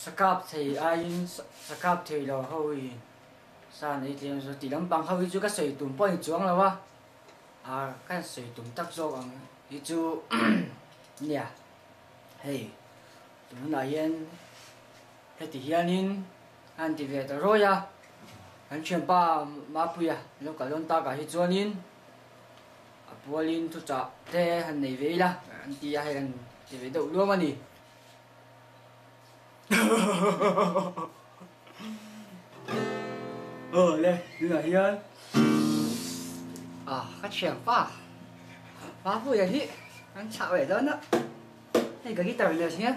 Sakap thei aiin sakap thei lo ho in sa an ei tlem zawk tih lampang ho hi chu ka sawi tum pawh a ni chuang lo a, ah ka sawi tum tak zawk ang hi chu nia hei tunah hian heti hianin a han ti ve ta rawi a, kan thianpa Mapuia lo kal dawn takah hi chuanin a pualin thuchah te han nei ve ila an ti a, hei an ti ve deuh luam a ni. Aw le tunah hian ah ka thianpa Mapuia hi an chah ve dawn a hei ka guitar nen hian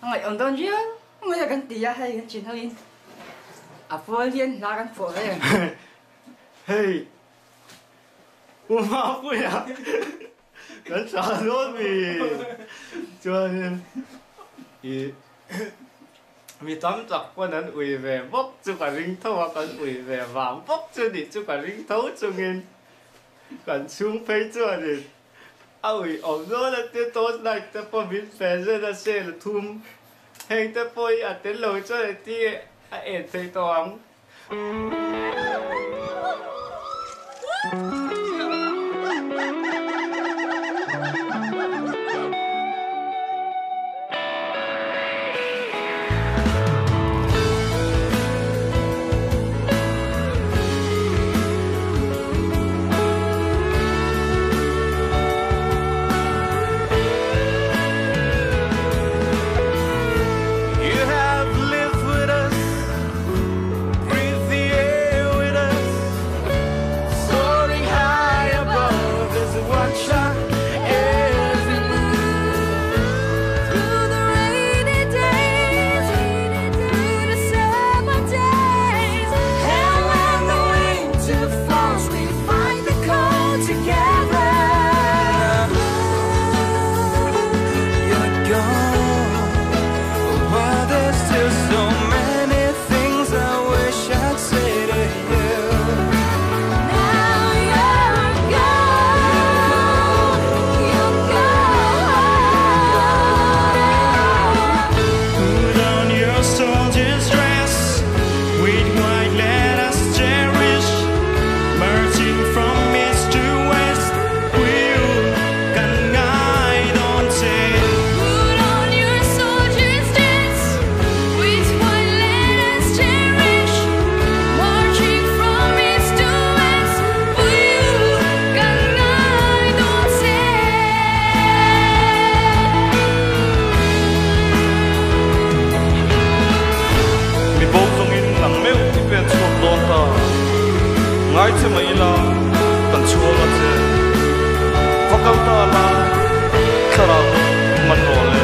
a ngaihawm dawn riau mai a kan ti a hei kan chin ho in a pawl hian hla kan phuah ve ang. Hei U Mapuia kan chah dawn mi chuanin i mi tam tak pawn an ui ve bawk chu ka ring tho a kan ui ve vang bawk chu nih chu ka ring tho chungin kan chhung phei chuanin A ui awm dawn a tia torch light te pawh min fe zen a sel a thum heng te pawh hi a tel lo chuan engtin nge a en theih tawh ang. Mi bo zawngin nang meuh i pen chhuak dawn ta. Ngai che mai ila kan chhuang a che. Va kal ta la thlarau man rawh le.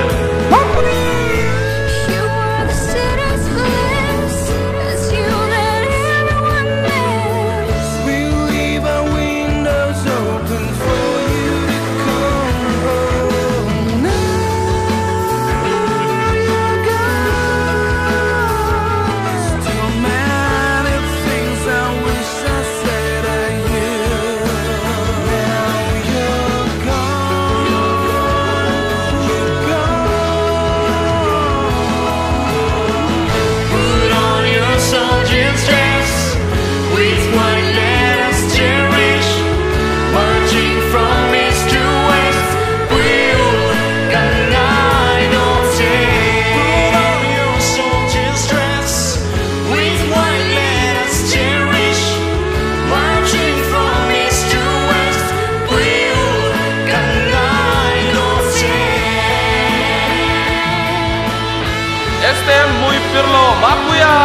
STM Mui Pirlo Mapuia!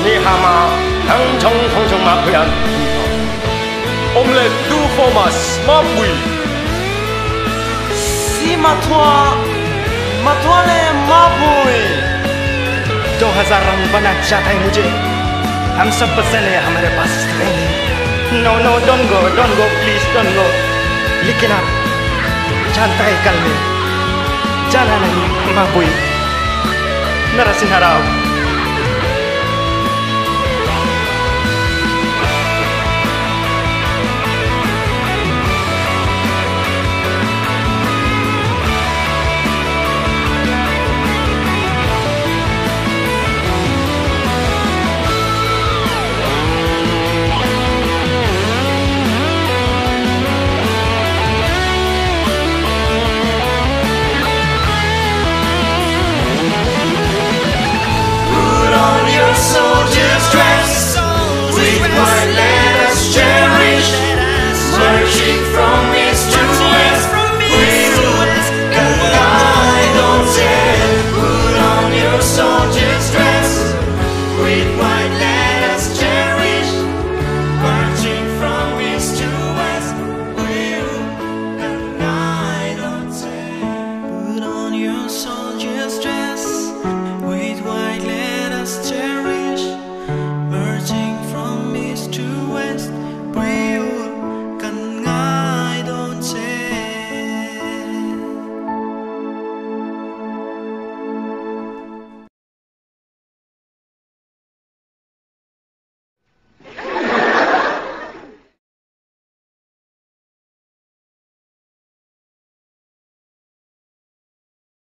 Ni hama thang chong thong chong Mapuia Omle Du Formas Mapui! Si Mathua Mathua le Mapui! 2000 रंग बना चाहता है मुझे हम सब पसंद है हमारे पास नहीं no no don't go don't go please don't go लेकिन आप जानता है कल में जाना नहीं मापुई नरसिंह राव